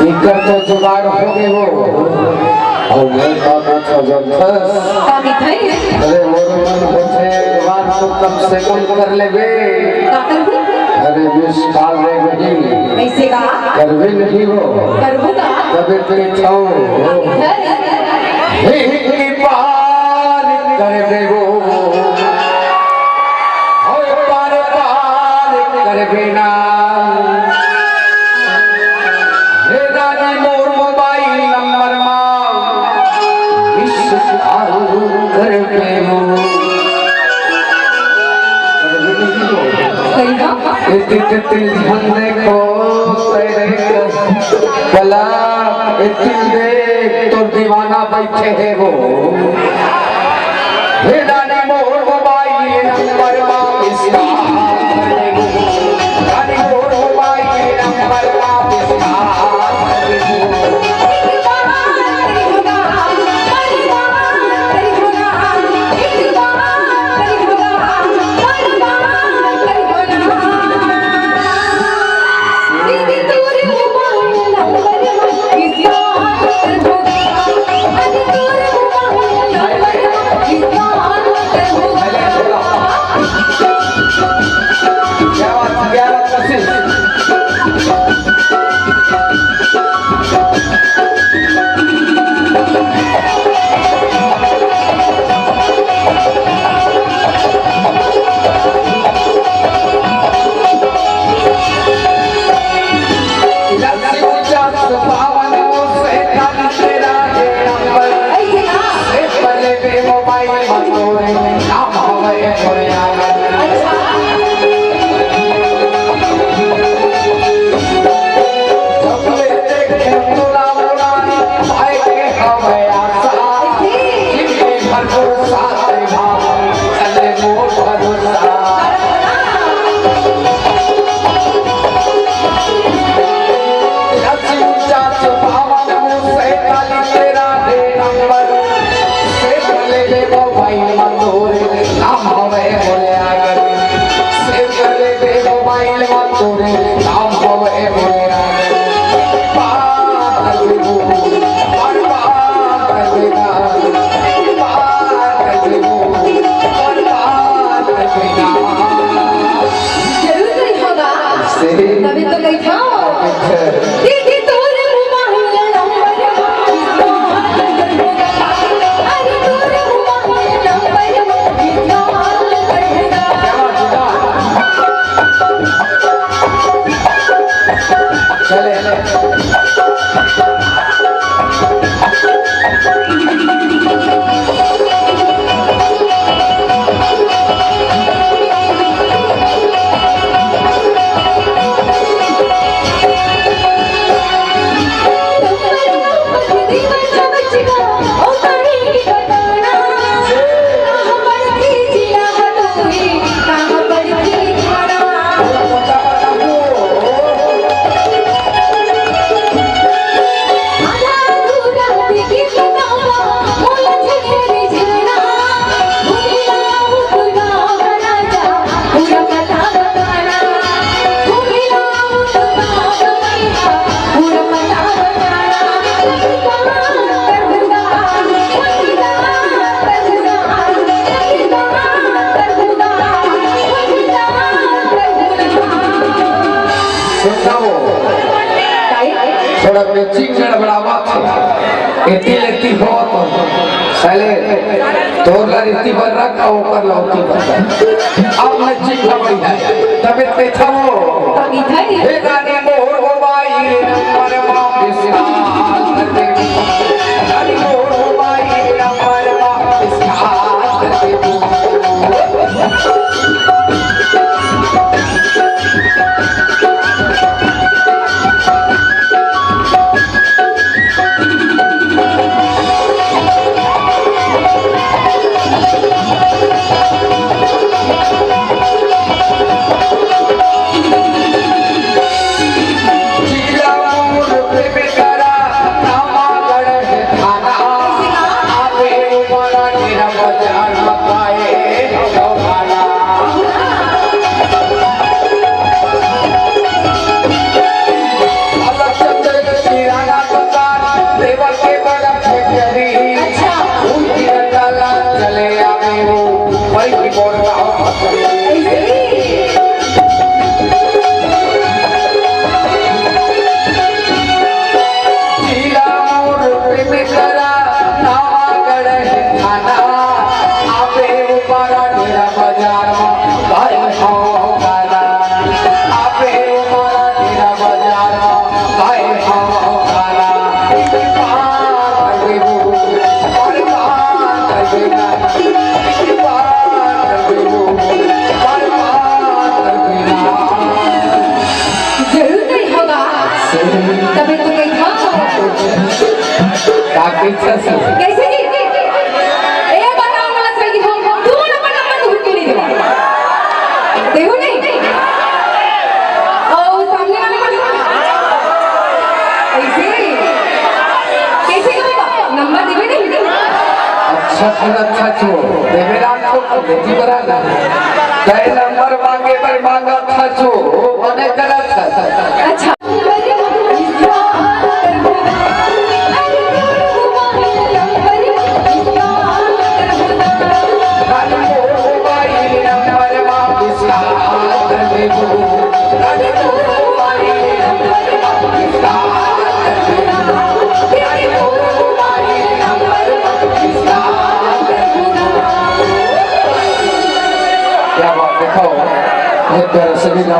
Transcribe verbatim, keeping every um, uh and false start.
इकर तो जुगाड़ हो गे हो। अउ मैं का पूछा जब फंस। का मिठाई? अरे मोर मन होथे, जुगाड़ तो कम से कम कर लेबे। का करबू? अरे मिस कॉल रे बहिनी। कइसे का? करबे नहीं हो। करबू का? तबे तो छाओ। का मिठाई? हिंदी पार कर देबो। होय पार पार करबे ना। हे रानी मोर मोबाइल नंबर मा मिस कॉल करबे ना। कहिया? इति तिति ध्यान देखो, तेरे कला इति देख, तो दीवाना बैठे हे वो। हे रानी मोर मोबाइल नंबर मा इसका, रानी मोर मोबाइल नंबर मा इसका। जरूर नहीं होगा। से तभी तो गई था। अच्छा। दीदी तोरे मुँह में नंबर, अरे तोरे मुँह में नंबर, चले। सुन ना वो, थोड़ा मैचिंग गड़बड़ावत हे। एती लेती हो तो साले तोर ला रीति बर रख, अउ ओकर ला ओती बर रख। अब मैचिंग का बढ़िया हे। तबे ते था वो। हे रानी मोर मोबाइल नंबर वापस आ। रानी मोर मोबाइल नंबर वापस आ। काय हो काला, आपे उमर तेरा बाजार, काय हो काला, इकी पार कर देबो, पार पार कर देना, इकी पार कर देबो, पार पार कर देना। जरूर नहीं होगा। तभी तो कहीं था। का कइसे से? कैसे जी? ए, बताओ ना, सही हो। तू ना पता, मैं तुमको क्यों नहीं दूंगा? देखो नहीं। ओ, सामने वाले को। ऐसे। कैसे करेगा? नंबर देवे नहीं। अच्छा, फिर अच्छा छो। देवे राम को बेटी बरा ना। कई नंबर मांगे पर मांगा था छो। बने गलत था। अच्छा। क्या बात, देखो, ये प्यारा सभी